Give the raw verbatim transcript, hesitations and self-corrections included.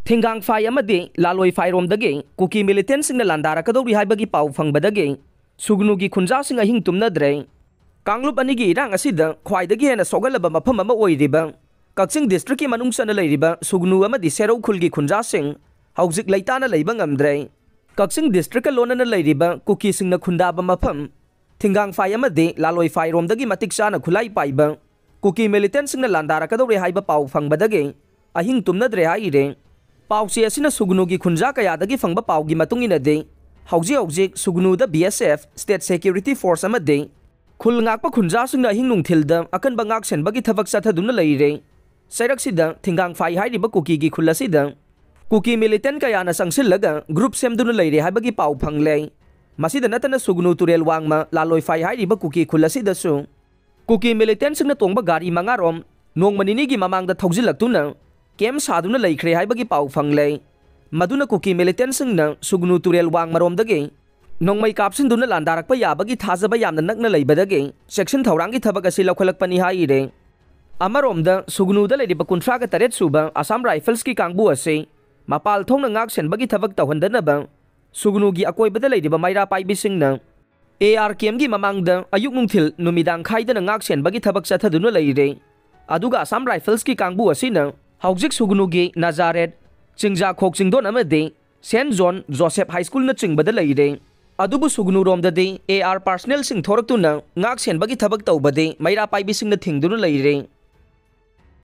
ꯊꯤꯡꯒꯥꯡꯐꯥꯏ ꯑꯃꯗꯤ ꯂꯥꯂꯣꯏꯐꯥꯏꯔꯣꯝꯗꯒꯤ ꯀꯨꯀꯤ ꯃꯤꯂꯤꯇꯦꯟꯁꯤꯡꯅ ꯂꯥꯟꯗꯥꯔꯛꯀꯗꯧꯔꯤ ꯍꯥꯏꯕꯒꯤ ꯄꯥꯎ ꯐꯪꯕꯗꯒꯤ ꯁꯨꯒꯅꯨꯒꯤ ꯈꯨꯟꯖꯥꯁꯤꯡ ꯑꯍꯤꯡ ꯇꯨꯝꯅꯗ꯭ꯔꯦ꯫ ꯀꯥꯡꯂꯨꯞ ꯑꯅꯤꯒꯤ ꯏꯔꯥꯡ ꯑꯁꯤꯗ ꯈ꯭ꯋꯥꯏꯗꯒꯤ ꯍꯦꯟꯅ ꯁꯣꯛꯍꯜꯂꯕ ꯃꯐꯝ ꯑꯃ ꯑꯣꯏꯔꯤꯕ ꯀꯛꯆꯤꯡ ꯗꯤꯁꯇ꯭ꯔꯤꯛꯀꯤ ꯃꯅꯨꯡ ꯆꯟꯅ ꯂꯩꯔꯤꯕ ꯁꯨꯒꯅꯨ ꯑꯃꯗꯤ ꯁꯦꯔꯧ ꯈꯨꯜꯒꯤ ꯈꯨꯟꯖꯥꯁꯤꯡ ꯍꯧꯖꯤꯛ ꯂꯩꯇꯥꯅ ꯂꯩꯕ ꯉꯝꯗ꯭ꯔꯦ꯫ ꯀꯛꯆꯤꯡ ꯗꯤꯁꯇ꯭ꯔꯤꯛꯀ ꯂꯣꯟꯅꯅ ꯂꯩꯔꯤꯕ ꯀꯨꯀꯤꯁꯤꯡꯅ ꯈꯨꯟꯗꯥꯕ ꯃꯐꯝ ꯊꯤꯡꯒꯥꯡꯐꯥꯏ ꯑꯃꯗꯤ ꯂꯥꯂꯣꯏꯐꯥꯏꯔꯣꯝꯗꯒꯤ ꯃꯇꯤꯛ ꯆꯥꯅ ꯈꯨꯠꯂꯥꯏ ꯄꯥꯏꯕ ꯀꯨꯀꯤ ꯃꯤꯂꯤꯇꯦꯟꯁꯤꯡꯅ ꯂꯥꯟꯗꯥꯔꯛꯀꯗꯧꯔꯦ ꯍꯥꯏꯕ ꯄꯥꯎ ꯐꯪꯕꯗꯒꯤ ꯑꯍꯤꯡ ꯇꯨꯝꯅꯗ꯭ꯔꯦ ꯍꯥꯏꯔꯦ꯫ ꯄꯥꯎꯆꯦ ꯑꯁꯤꯅ ꯁꯨꯒꯅꯨꯒꯤ ꯈꯨꯟꯖꯥ ꯀꯌꯥꯗꯒꯤ ꯐꯪꯕ ꯄꯥꯎꯒꯤ ꯃꯇꯨꯡ ꯏꯟꯅꯗꯤ, ꯍꯧꯖꯤꯛ ꯍꯧꯖꯤꯛ ꯁꯨꯒꯅꯨꯗ ꯕꯤ ꯑꯦꯁ ꯑꯦꯐ, ꯁ꯭ꯇꯦꯠ ꯁꯦꯀ꯭ꯌꯨꯔꯤꯇꯤ ꯐꯣꯔꯁ ꯑꯃꯗꯤ ꯈꯨꯜ ꯉꯥꯛꯄ ꯈꯨꯟꯖꯥꯁꯤꯡꯅ ꯑꯍꯤꯡ ꯅꯨꯡꯊꯤꯜꯗ ꯑꯀꯟꯕ ꯉꯥꯛ ꯁꯦꯟꯕꯒꯤ ꯊꯕꯛ ꯆꯠꯊꯗꯨꯅ ꯂꯩꯔꯦ꯫ ꯆꯩꯔꯛꯁꯤꯗ ꯊꯤꯡꯒꯥꯡꯐꯥꯏ ꯍꯥꯏꯔꯤꯕ ꯀꯨꯀꯤꯒꯤ ꯈꯨꯜ ꯑꯁꯤꯗ ꯀꯨꯀꯤ ꯃꯤꯂꯤꯇꯦꯟ ꯀꯌꯥꯅ ꯆꯪꯁꯤꯜꯂꯒ ꯒ꯭ꯔꯨꯞ ꯁꯦꯝꯗꯨꯅ ꯂꯩꯔꯦ ꯍꯥꯏꯕꯒꯤ ꯄꯥꯎ ꯐꯪꯂꯦ꯫ ꯃꯁꯤꯗ ꯅꯠꯇꯅ ꯁꯨꯒꯅꯨ ꯇꯨꯔꯦꯜ ꯋꯥꯡꯃ ꯂꯥꯂꯣꯏꯐꯥꯏ ꯍꯥꯏꯔꯤꯕ ꯀꯨꯀꯤ ꯈꯨꯜ ꯑꯁꯤꯗꯁꯨ ꯀꯨꯀꯤ ꯃꯤꯂꯤꯇꯦꯟꯁꯤꯡꯅ ꯇꯣꯡꯕ ꯒꯥꯔꯤ ꯃꯉꯥꯔꯣꯝ ꯅꯣꯡꯃ ꯅꯤꯅꯤꯒꯤ ꯃꯃꯥꯡꯗ ꯊꯧꯖꯤꯜꯂꯛꯇꯨꯅ ꯀꯦꯝ ꯁꯥꯗꯨꯅ ꯂꯩꯈ꯭ꯔꯦ ꯍꯥꯏꯕꯒꯤ ꯄꯥꯎ ꯐꯪꯂꯦ꯫ ꯃꯗꯨꯅ ꯀꯨꯀꯤ ꯃꯤꯂꯤꯇꯦꯟꯁꯤꯡꯅ ꯁꯨꯒꯅꯨ ꯇꯨꯔꯦꯜ ꯋꯥꯡꯃꯔꯣꯝꯗꯒꯤ ꯅꯣꯡꯃꯩ ꯀꯥꯞꯁꯤꯟꯗꯨꯅ ꯂꯥꯟꯗꯥꯔꯛꯄ ꯌꯥꯕꯒꯤ ꯊꯥꯖꯕ ꯌꯥꯝꯅ ꯅꯛꯅ ꯂꯩꯕꯗꯒꯤ ꯆꯦꯛꯁꯤꯟ ꯊꯧꯔꯥꯡꯒꯤ ꯊꯕꯛ ꯑꯁꯤ ꯂꯧꯈꯠꯂꯛꯄꯅꯤ ꯍꯥꯏꯔꯦ꯫ ꯑꯃꯔꯣꯝꯗ ꯁꯨꯒꯅꯨꯗ ꯂꯩꯔꯤꯕ ꯀꯨꯟꯊ꯭ꯔꯥꯒ ꯇꯔꯦꯠ ꯁꯨꯕ ꯑꯁꯥꯝ ꯔꯥꯏꯐꯜꯁꯀꯤ ꯀꯥꯡꯕꯨ ꯑꯁꯤ ꯃꯄꯥꯜ ꯊꯣꯡꯅ ꯉꯥꯛ ꯁꯦꯟꯕꯒꯤ ꯊꯕꯛ ꯇꯧꯍꯟꯗꯅꯕ ꯁꯨꯒꯅꯨꯒꯤ ꯑꯀꯣꯏꯕꯗ ꯂꯩꯔꯤꯕ ꯃꯩꯔꯥ ꯄꯥꯏꯕꯤꯁꯤꯡꯅ ꯑꯦ ꯑꯥꯔ ꯀꯦꯝꯒꯤ ꯃꯃꯥꯡꯗ ꯑꯌꯨꯛ ꯅꯨꯡꯊꯤꯜ ꯅꯨꯃꯤꯗꯥꯡ ꯈꯥꯏꯗꯅ ꯉꯥꯛ ꯁꯦꯟꯕꯒꯤ ꯊꯕꯛ ꯆꯠꯊꯗꯨꯅ ꯂꯩꯔꯦ꯫ ꯑꯗꯨꯒ ꯑꯁꯥꯝ ꯔꯥꯏꯐꯜꯁꯀꯤ ꯀꯥꯡꯕꯨ ꯑꯁꯤꯅ ꯍꯧꯖꯤꯛ ꯁꯨꯒꯅꯨꯒꯤ ꯅꯖꯥꯔꯦꯠ, ꯆꯤꯡꯖꯥꯈꯣꯛ ꯆꯤꯡꯗꯣꯟ ꯑꯃꯗꯤ ꯁꯦꯟ ꯖꯣꯟ ꯖꯣꯁꯦꯞ ꯍꯥꯏ ꯁ꯭ꯀꯨꯜꯅꯆꯤꯡꯕꯗ ꯂꯩꯔꯦ꯫ ꯑꯗꯨꯕꯨ ꯁꯨꯒꯅꯨꯔꯣꯝꯗꯗꯤ ꯑꯦ ꯑꯥꯔ ꯄꯥꯔꯁꯅꯦꯜꯁꯤꯡ ꯊꯣꯔꯛꯇꯨꯅ ꯉꯥꯛ ꯁꯦꯟꯕꯒꯤ ꯊꯕꯛ ꯇꯧꯕꯗꯤ ꯃꯩꯔꯥ ꯄꯥꯏꯕꯤꯁꯤꯡꯅ ꯊꯤꯡꯗꯨꯅ ꯂꯩꯔꯦ꯫